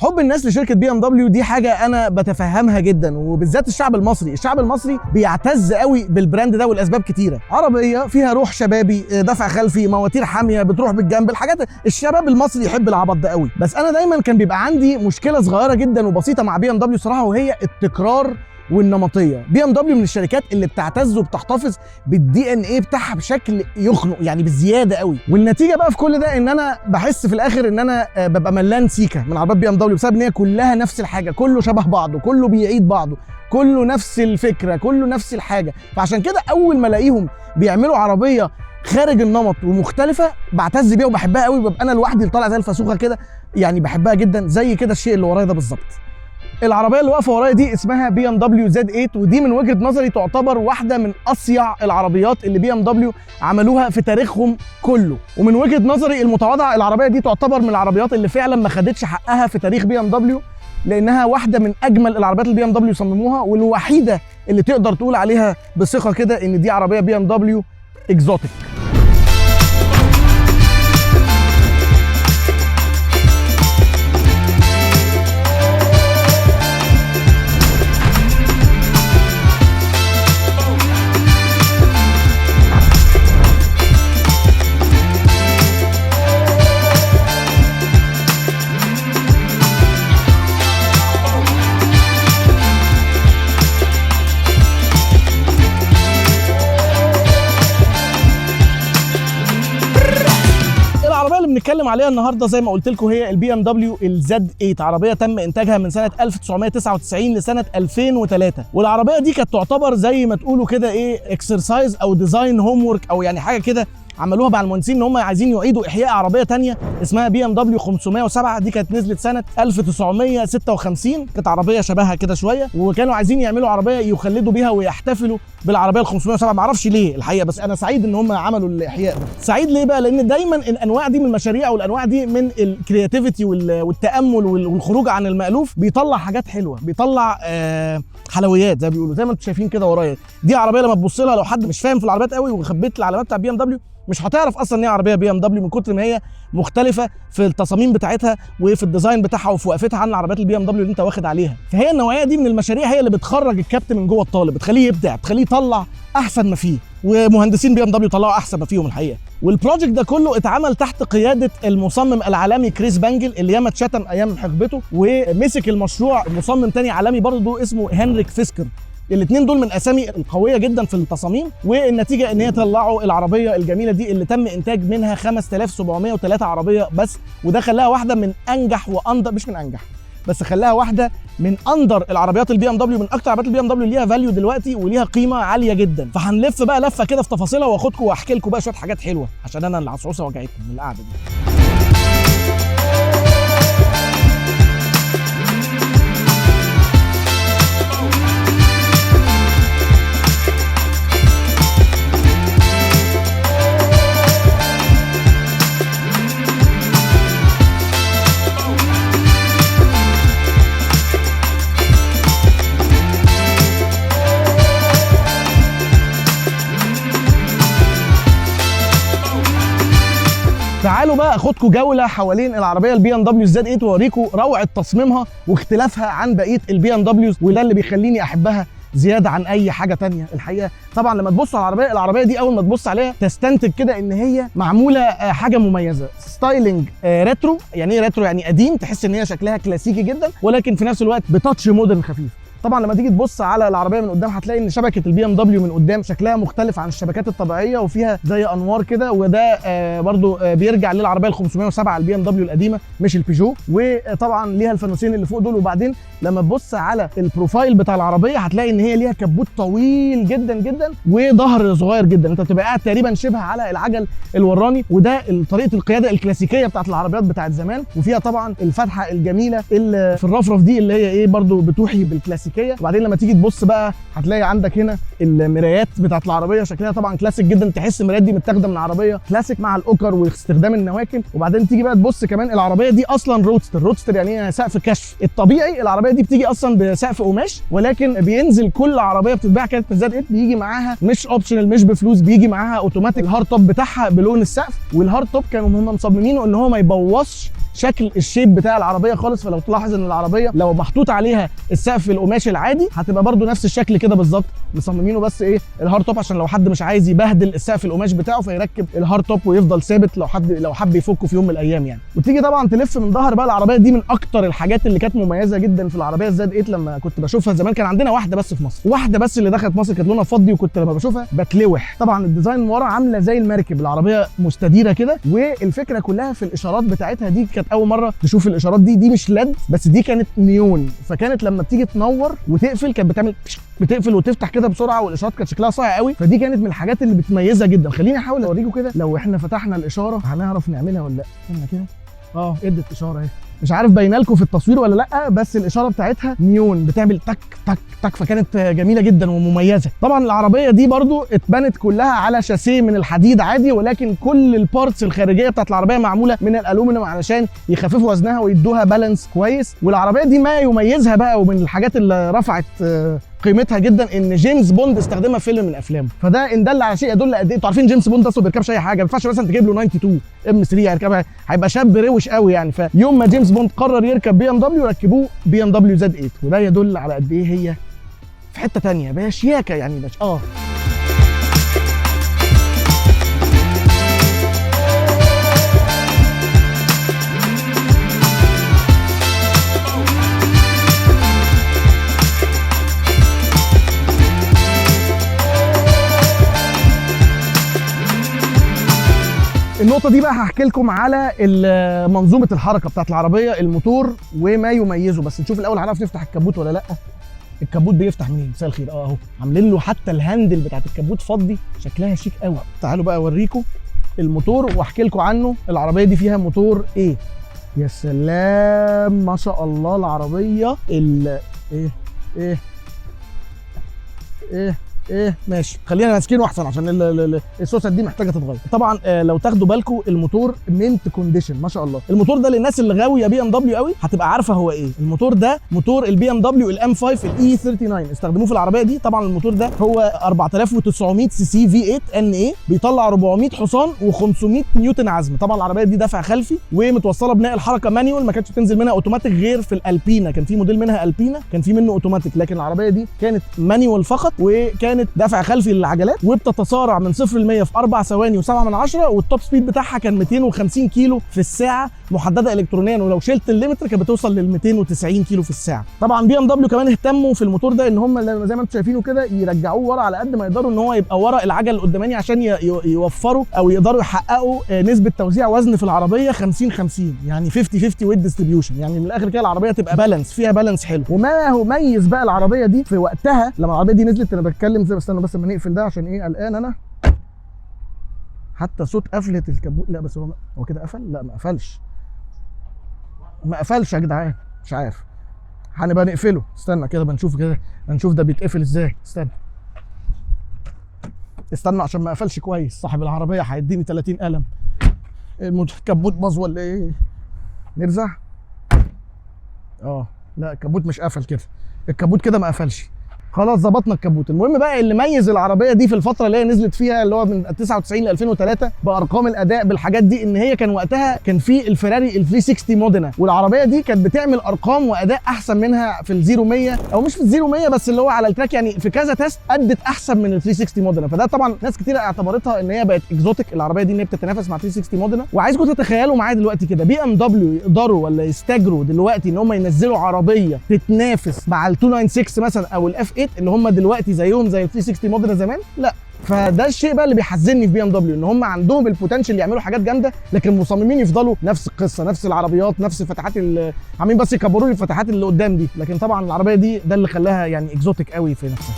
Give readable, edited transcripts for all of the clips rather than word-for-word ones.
حب الناس لشركة BMW دي حاجة انا بتفهمها جدا، وبالذات الشعب المصري. الشعب المصري بيعتز قوي بال brand ده والاسباب كتيره. عربية فيها روح شبابي، دفع خلفي، مواتير حامية بتروح بالجنب، الحاجات الشباب المصري يحب العبط ده قوي. بس انا دايما كان بيبقى عندي مشكلة صغيرة جدا وبسيطة مع BMW صراحه، وهي التكرار والنمطيه. BMW من الشركات اللي بتعتز وبتحتفظ بال DNA بتاعها بشكل يخنق، يعني بالزيادة قوي. والنتيجة بقى في كل ده ان انا بحس في الاخر ان انا ببقى ملان سيكه من عربيات BMW، بسبب ان هي كلها نفس الحاجه، كله شبه بعضه، كله بيعيد بعضه، كله نفس الفكره، كله نفس الحاجه. فعشان كده اول ما الاقيهم بيعملوا عربية خارج النمط ومختلفة بعتز بيها وبحبها قوي، ببقى انا لوحدي اللي طالع زي الفاسوخه كده، يعني بحبها جدا. زي كده الشيء اللي ورايا ده بالظبط. العربية اللي واقفة ورايا دي اسمها BMW Z8، ودي من وجهه نظري تعتبر واحدة من اصيع العربيات اللي BMW عملوها في تاريخهم كله. ومن وجهه نظري المتواضعة العربية دي تعتبر من العربيات اللي فعلا ما خدتش حقها في تاريخ BMW، لانها واحدة من اجمل العربيات اللي BMW صمموها، والوحيده اللي تقدر تقول عليها بثقة كده ان دي عربية BMW exotic. العربية اللي بنتكلم عليها النهارده زي ما قلت لكم هي ال BMW ال Z8، عربية تم انتاجها من سنة 1999 لسنه 2003. والعربية دي كانت تعتبر زي ما تقولوا كده ايه، exercise او design homework، او يعني حاجة كده عملوها مع المهندسين ان هم عايزين يعيدوا احياء عربية تانية اسمها BMW 507. دي كانت نزلت سنة 1956، كانت عربية شبهها كده شويه، وكانوا عايزين يعملوا عربية يخلدوا بيها ويحتفلوا بالعربية ال 507. ما اعرفش ليه الحقيقه، بس انا سعيد ان هم عملوا الاحياء ده. سعيد ليه بقى؟ لان دايما الانواع دي من المشاريع والانواع دي من ال creativity والتامل والخروج عن المالوف بيطلع حاجات حلوه، بيطلع حلويات زي ما بيقولوا. زي ما انتم شايفين كده ورايا دي عربية لما تبص لها، لو حد مش فاهم في العربيات قوي وخبيت العلامات بتاع BMW مش هتعرف اصلا ان هي عربية BMW من كتر ما هي مختلفة في التصاميم بتاعتها وفي ال design بتاعها وفي وقفتها عن العربيات ال BMW اللي انت واخد عليها. فهي النوعية دي من المشاريع هي اللي بتخرج الكبت من جوه الطالب، بتخليه يبدع، بتخليه يطلع احسن ما فيه. ومهندسين BMW طلعوا احسن ما فيهم الحقيقة. وال project ده كله اتعمل تحت قيادة المصمم العالمي كريس بانجل، اللي ياما اتشتم ايام حقبته، ومسك المشروع مصمم تاني عالمي برضه اسمه هنريك فيسكر. الاثنين دول من الاسامي القوية جدا في التصاميم، والنتيجة ان هي طلعوا العربية الجميلة دي اللي تم انتاج منها 5703 عربية بس، وده خلاها واحدة من انجح واندر، مش من انجح بس خلاها واحدة من اندر العربيات ال BMW، من اكتر عربيات ال BMW ليها value دلوقتي وليها قيمة عالية جدا. فهنلف بقى لفه كده في تفاصيلها واخدكم واحكي لكم بقى شوية حاجات حلوة، عشان انا العصعوصه وجعتني من القعدة دي. تعالوا بقى اخدكم جولة حوالين العربية ال BMW Z8 واوريكم روعه تصميمها واختلافها عن بقية ال BMWs، وده اللي بيخليني احبها زيادة عن اي حاجة تانية الحقيقة. طبعا لما تبص على العربية، العربية دي اول ما تبص عليها تستنتج كده ان هي معمولة حاجة مميزة، styling retro. يعني ايه retro؟ يعني قديم، تحس ان هي شكلها كلاسيكي جدا، ولكن في نفس الوقت ب touch modern خفيف. طبعا لما تيجي تبص على العربية من قدام هتلاقي ان شبكة ال BMW من قدام شكلها مختلف عن الشبكات الطبيعية، وفيها زي انوار كده، وده برضو بيرجع للعربية ال 507 ال BMW القديمة مش البيجو. وطبعا ليها الفانوسين اللي فوق دول. وبعدين لما تبص على ال profile بتاع العربية هتلاقي ان هي ليها كبوت طويل جدا جدا وظهر صغير جدا، انت بتبقى قاعد تقريبا شبه على العجل الوراني، وده طريقه القيادة الكلاسيكية بتاعت العربيات بتاعت زمان. وفيها طبعا الفتحة الجميلة اللي في الرفرف دي اللي هي ايه برضو بتوحي بالكلاسيكيه. وبعدين لما تيجي تبص بقى هتلاقي عندك هنا المرايات بتاعت العربية شكلها طبعا كلاسيك جدا، تحس المرايات دي متاخده من عربية كلاسيك مع الاوكر واستخدام النواكل. وبعدين تيجي بقى تبص كمان العربية دي اصلا roadster. roadster يعني ايه؟ سقف كشف. الطبيعي العربية دي بتيجي اصلا بسقف قماش، ولكن بينزل كل عربية بتتباع كانت من Z8 بيجي معاها مش optional، مش بفلوس، بيجي معاها اوتوماتيك ال hard top بتاعها بلون السقف. وال hard top كانوا هم مصممينه ان هو ما يبوظش شكل ال shape بتاع العربية خالص. فلو تلاحظ ان العربية لو محطوط عليها السقف القماش العادي هتبقى برده نفس الشكل كده بالظبط، مصممينه بس ايه ال hard top عشان لو حد مش عايز يبهدل السقف القماش بتاعه فيركب ال hard top ويفضل ثابت لو حد لو حب يفكه في يوم من الايام يعني. وتيجي طبعا تلف من ظهر بقى العربية دي، من اكتر الحاجات اللي كانت مميزة جدا في العربية ال Z8 لما كنت بشوفها زمان، كان عندنا واحدة بس في مصر، واحدة بس اللي دخلت مصر، كانت لونها فضي، وكنت لما بشوفها بتلوح. طبعا ال design ورا عامله زي المركب، العربية مستديره كده، والفكرة كلها في الاشارات بتاعتها دي. كانت اول مرة تشوف الاشارات دي، دي مش LED بس دي كانت نيون، فكانت لما بتيجي تنور وتقفل كانت بتعمل بتقفل وتفتح كده بسرعة، والاشارات كانت شكلها صايع قوي، فدي كانت من الحاجات اللي بتميزها جدا. خليني احاول اوريكم كده لو احنا فتحنا الاشارة هنعرف نعملها ولا لا. استنى كده، ادت اشارة اهي، مش عارف باينة لكم في التصوير ولا لا، بس الاشارة بتاعتها نيون بتعمل تك تك تك، فكانت جميلة جدا ومميزة. طبعا العربية دي برضو اتبنت كلها على شاسيه من الحديد عادي، ولكن كل ال parts الخارجية بتاعت العربية معمولة من الالومنيوم علشان يخففوا وزنها ويدوها balance كويس. والعربية دي ما يميزها بقى ومن الحاجات اللي رفعت قيمتها جدا ان جيمس بوند استخدمها في فيلم من افلامه، فده ان دل على شيء يدل قد ايه. انتوا عارفين جيمس بوند اصلا ما بيركبش اي حاجة، ما ينفعش مثلا تجيب له 92 M3 هيركبها، هيبقى شاب روش قوي يعني. فيوم ما جيمس بوند قرر يركب بي ام دبليو ركبوه بي ام دبليو زد 8، وده يدل على قد ايه هي في حتة ثانية بشياكه يعني باش النقطة دي بقى هحكي لكم على منظومة الحركة بتاعت العربية، الموتور وما يميزه. بس نشوف الأول هنعرف نفتح الكبوت ولا لأ. الكبوت بيفتح منين؟ مساء الخير. اهو عاملين له حتى ال handle بتاعت الكبوت فضي، شكلها شيك قوي. تعالوا بقى اوريكم الموتور واحكي لكم عنه. العربية دي فيها موتور ايه؟ يا سلام ما شاء الله. العربية ال ايه ايه ايه ايه ماشي، خلينا ماسكينه احسن عشان السوسه دي محتاجه تتغير. طبعا لو تاخدوا بالكم الموتور mint condition ما شاء الله. الموتور ده للناس اللي غاويه بي ام دبليو قوي هتبقى عارفه هو ايه. الموتور ده موتور البي ام دبليو ال M5 ال E39، استخدموه في العربية دي. طبعا الموتور ده هو 4900 cc V8 NA، بيطلع 400 حصان و500 نيوتن عزم. طبعا العربية دي دفع خلفي ومتوصله بناقل حركة manual، ما كانتش بتنزل منها اوتوماتيك غير في الالبينا، كان في موديل منها البينا كان في منه اوتوماتيك، لكن العربية دي كانت manual فقط، وكانت دفع خلفي للعجلات، وبتتسارع من 0 ل 100 في 4 ثواني و7 من 10، وال top speed بتاعها كان 250 كيلو في الساعة محددة الكترونيا، ولو شلت ال limiter كانت بتوصل لل 290 كيلو في الساعة. طبعا بي ام دبليو كمان اهتموا في الموتور ده ان هم زي ما انتم شايفينه كده يرجعوه ورا على قد ما يقدروا، ان هو يبقى ورا العجل القداماني عشان يوفروا او يقدروا يحققوا نسبه توزيع وزن في العربية 50 50، يعني 50 50 weight distribution، يعني من الاخر كده العربية تبقى balance، فيها balance حلو. وما هو ميز بقى العربية دي في وقتها لما العربية دي نزلت، انا بتكلم زي استنى بس اما نقفل ده عشان ايه قلقان انا، حتى صوت قفله الكبوت. لا بس هو كده قفل؟ لا ما قفلش، ما قفلش يا جدعان، مش عارف، هنبقى نقفله. استنى كده بنشوف كده، هنشوف ده بيتقفل ازاي. استنى استنى عشان ما قفلش كويس، صاحب العربية هيديني 30 قلم. الكبوت باظ ولا ايه؟ نرزع. لا الكبوت مش قفل كده، الكبوت كده ما قفلش، خلاص ظبطنا الكبوت. المهم بقى اللي ميز العربية دي في الفترة اللي هي نزلت فيها اللي هو من 99 ل 2003 بارقام الاداء بالحاجات دي، ان هي كان وقتها كان في الفيراري ال 360 مودينا، والعربية دي كانت بتعمل ارقام واداء احسن منها في ال zero 100، او مش في ال zero 100 بس اللي هو على ال track، يعني في كذا test ادت احسن من ال 360 مودينا. فده طبعا ناس كتير اعتبرتها ان هي بقت exotic العربية دي، ان هي بتتنافس مع 360 مودينا. وعايزكم تتخيلوا معايا دلوقتي كده بي ام دبليو يقدروا ولا يستجروا دلوقتي ان هم ينزلوا عربية تتنافس مع ال 296 مثلا او ال F8 اللي هم دلوقتي زيهم زي ال 360 مودينا زمان؟ لا. فده الشيء بقى اللي بيحزنني في بي ام دبليو، ان هم عندهم ال potential يعملوا حاجات جامدة، لكن المصممين يفضلوا نفس القصة، نفس العربيات، نفس الفتحات اللي عاملين، بس يكبروا لي الفتحات اللي قدام دي. لكن طبعا العربية دي ده اللي خلاها يعني exotic قوي في نفسها.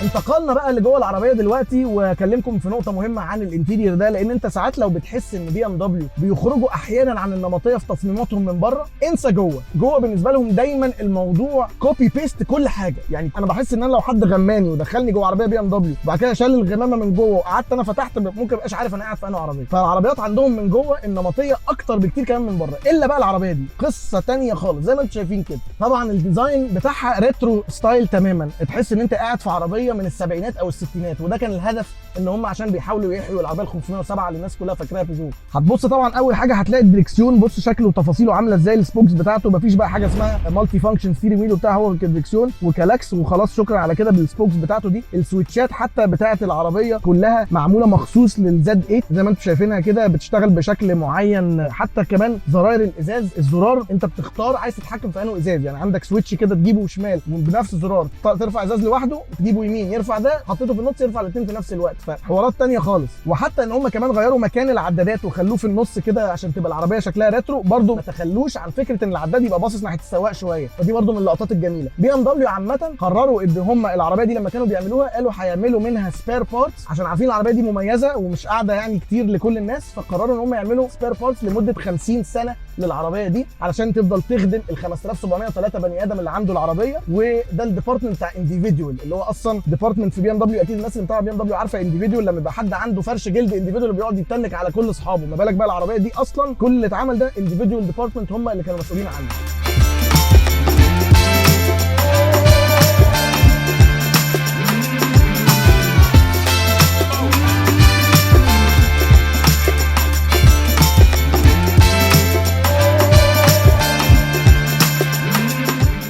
انتقلنا وصلنا بقى لجوه العربية دلوقتي، واكلمكم في نقطة مهمة عن ال interior ده، لان انت ساعات لو بتحس ان BMW بيخرجوا احيانا عن النمطية في تصميماتهم من بره، انسى. جوه جوه بالنسبة لهم دايما الموضوع copy paste كل حاجه. يعني انا بحس ان انا لو حد غماني ودخلني جوه عربية BMW وبعد كده شال الغمامة من جوه وقعدت انا فتحت، ممكن ابقاش عارف انا قاعد في انهي عربيه. فالعربيات عندهم من جوه النمطية اكتر بكتير كمان من بره. الا بقى العربية دي قصة تانية خالص زي ما انتم شايفين كده. طبعا ال design بتاعها retro style تماما، تحس ان انت قاعد في عربية من السبعينات او الستينات، وده كان الهدف ان هم عشان بيحاولوا يحيوا العربية ال 507 اللي الناس كلها فاكراها بيجو. هتبص طبعا اول حاجة هتلاقي الدريكسيون، بص شكله وتفاصيله عامله ازاي، ال spokes بتاعته مفيش بقى حاجة اسمها multi function steering wheel وبتاع، هو الدريكسيون وكلاكس وخلاص، شكرا على كده بال spokes بتاعته دي. ال switchات حتى بتاعه العربية كلها معمولة مخصوص لل Z8 زي ما انتم شايفينها كده، بتشتغل بشكل معين. حتى كمان زراير الازاز، الزرار انت بتختار عايز تتحكم في انه ازاز، يعني عندك switch كده تجيبه شمال وبنفس الزرار ترفع ازاز لوحده، تجيبه يمين يرفع ده، حطيته في النص يرفع الاثنين في نفس الوقت، فحوارات تانية خالص. وحتى ان هم كمان غيروا مكان العدادات وخلوه في النص كده عشان تبقى العربية شكلها retro، برضو ما تخلوش عن فكرة ان العداد يبقى باصص ناحية السواق شويه، فدي برضو من اللقطات الجميله. BMW عامة قرروا ان هم العربية دي لما كانوا بيعملوها قالوا هيعملوا منها spare parts، عشان عارفين العربية دي مميزة ومش قاعدة يعني كتير لكل الناس، فقرروا ان هم يعملوا spare parts لمدة 50 سنة للعربية دي علشان تفضل تخدم ال 5703 بني ادم اللي عنده العربيه. وده ال department بتاع individual اللي هو اصلا department في BMW، اكيد الناس اللي بتاع BMW عارفه individual، لما يبقى حد عنده فرش جلد individual بيقعد يتنك على كل اصحابه، ما بالك بقى العربية دي اصلا كل اللي اتعمل ده individual department هم اللي كانوا مسؤولين عنه.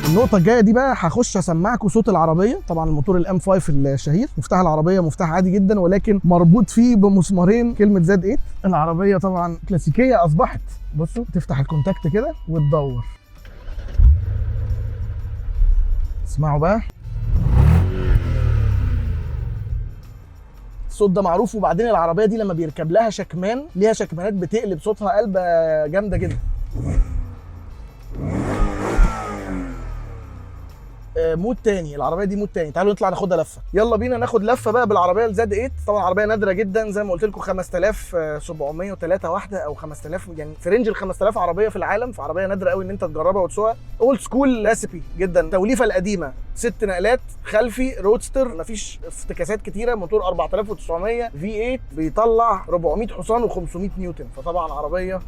النقطة الجاية دي بقى هخش اسمعكم صوت العربية، طبعا الموتور ال M5 الشهير، مفتاح العربية مفتاح عادي جدا ولكن مربوط فيه بمسمارين كلمة Z8. العربية طبعا كلاسيكية اصبحت، بصوا تفتح ال contact كده وتدور، اسمعوا بقى الصوت ده معروف. وبعدين العربية دي لما بيركب لها شكمان، ليها شكمانات بتقلب صوتها قلبة جامدة جدا. mood تاني العربية دي، mood تاني. تعالوا نطلع ناخدها لفه، يلا بينا ناخد لفه بقى بالعربية ال Z8. طبعا عربية نادرة جدا زي ما قلت لكم، 5703 واحدة او 5000، يعني في range ال 5000 عربية في العالم، فعربيه نادرة قوي ان انت تجربها وتسوقها. old school recipe جدا، توليفة القديمه، 6 نقلات خلفي roadster، مفيش افتكاسات كتيره، موتور 4900 V8 بيطلع 400 حصان و500 نيوتن. فطبعا عربية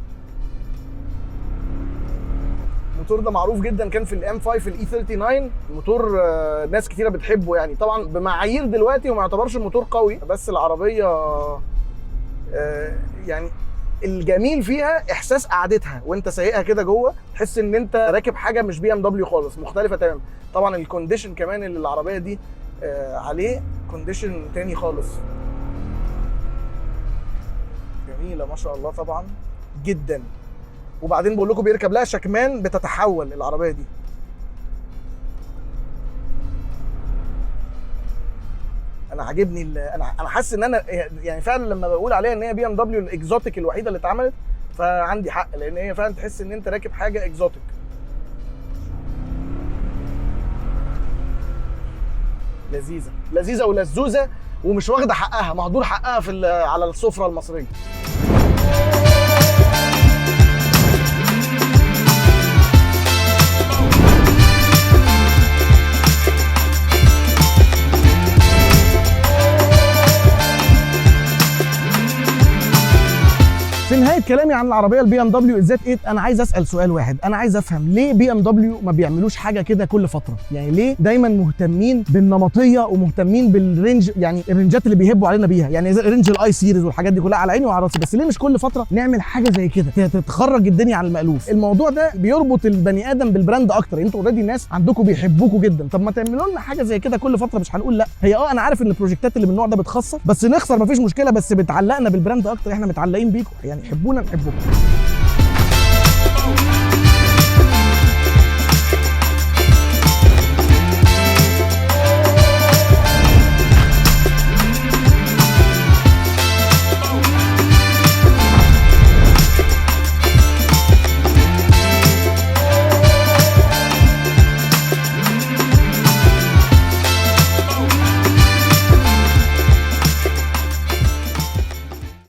الموتور ده معروف جدا، كان في ال M5 ال E39، موتور ناس كتيرة بتحبه يعني. طبعا بمعايير دلوقتي وما يعتبرش موتور قوي، بس العربية يعني الجميل فيها احساس قعدتها وانت سايقها كده جوه، تحس ان انت راكب حاجة مش BMW خالص، مختلفة تماما. طبعا ال condition كمان اللي العربية دي عليه condition تاني خالص، جميلة ما شاء الله طبعا جدا. وبعدين بقول لكم بيركب لها شكمان بتتحول العربية دي. انا عاجبني انا حاسس ان انا يعني فعلا لما بقول عليها ان هي BMW ال exotic الوحيدة اللي اتعملت، فعندي حق، لان هي فعلا تحس ان انت راكب حاجة exotic. لذيذة لذيذة ولذوذه، ومش واخده حقها، مهدور حقها في على السفرة المصرية. في نهاية كلامي عن العربية ال BMW Z8، انا عايز اسال سؤال واحد، انا عايز افهم ليه BMW ما بيعملوش حاجة كده كل فترة؟ يعني ليه دايما مهتمين بالنمطيه ومهتمين بال range، يعني ال rangeات اللي بيهبوا علينا بيها، يعني range ال i series والحاجات دي كلها على عيني وعلى راسي، بس ليه مش كل فترة نعمل حاجة زي كده تتخرج الدنيا عن المألوف؟ الموضوع ده بيربط البني ادم بال brand اكتر، انتوا already الناس عندكم بيحبوكوا جدا، طب ما تعملوا لنا حاجة زي كده كل فترة؟ مش هنقول لا، هي انا عارف ان ال projectات اللي من النوع ده بتخسر، بس نخسر مفيش مشكلة، بس بتعلقنا بال brand اكتر، احنا متعلقين بيكم يعني، حبونا نحبكم.